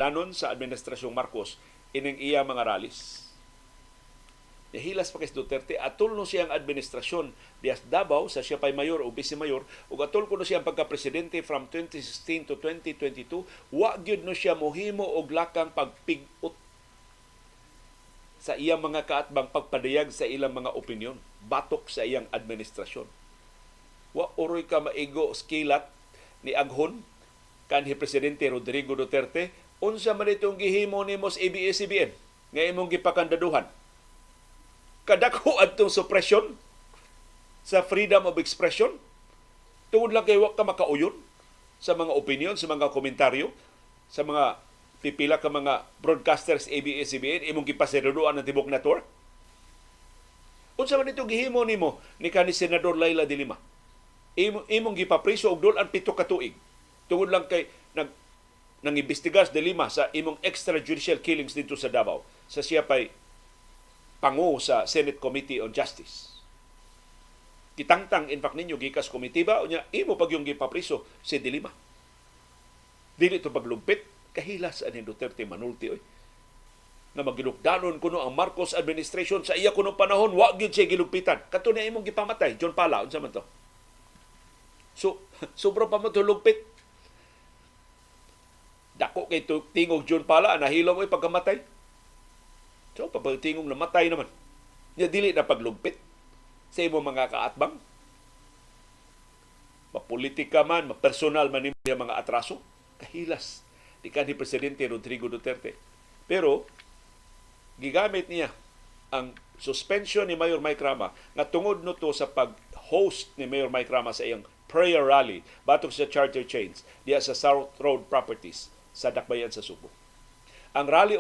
Danon sa administrasyong Marcos ining iya mga rallies. Nahilas pa kay Duterte, atol no siyang administrasyon dias Davao sa siya pay mayor o vice mayor, ug atol kuno siyang pagka-presidente from 2016 to 2022, wa gyud no siya mohimo og lakang pagpig-ot sa iyang mga kaatbang pagpadayag sa ilang mga opinyon batok sa iyang administrasyon. Wa uroy ka maigo skilat ni aghon kanhi Presidente Rodrigo Duterte, "Unsa man itong gihimo nimo sa ABS-CBN nga imong gipakandaduhan? Kadako adtong suppression sa freedom of expression tungod lang kay wa ka makauyon sa mga opinion, sa mga komentaryo, sa mga pipila ka mga broadcasters ABS-CBN, imong gipasiraduan ng tibok network. Unsa man ito gihimo nimo ni kanhi Senador Leila de Lima? Imong gipapriso og dul-an 7 ka tuig tungod lang kay nang imbestiga de Lima sa imong extrajudicial killings dito sa Davao sa siya pay pangu sa Senate Committee on Justice. Gitangtang in fact ninyo gikas komitiba, unya imo pag yung gipapriso si De Lima. Dili to paglugpit?" Kahilas ani Duterte manulti oy. Nga magilukdanon kuno ang Marcos administration, sa iya kuno panahon wa gyud siya gilugpitan. Kato na imong gipamatay, John Pala, unsa man to? So, sobra pa mo to lugpit. Dako kay tingog John Pala, nahilom oy pagkamatay. So, papatingog namatay naman. Nya dili na paglugpit sa imong mga kaatbang. Mapolitika man, mapersonal man nimo mga atraso. Kahilas di kanhi Presidente Rodrigo Duterte. Pero gigamit niya ang suspension ni Mayor Mike Rama nga tungod no to sa pag-host ni Mayor Mike Rama sa iyang prayer rally batok sa charter chains diya sa South Road Properties sa Dakbayan sa Sugbo. Ang rally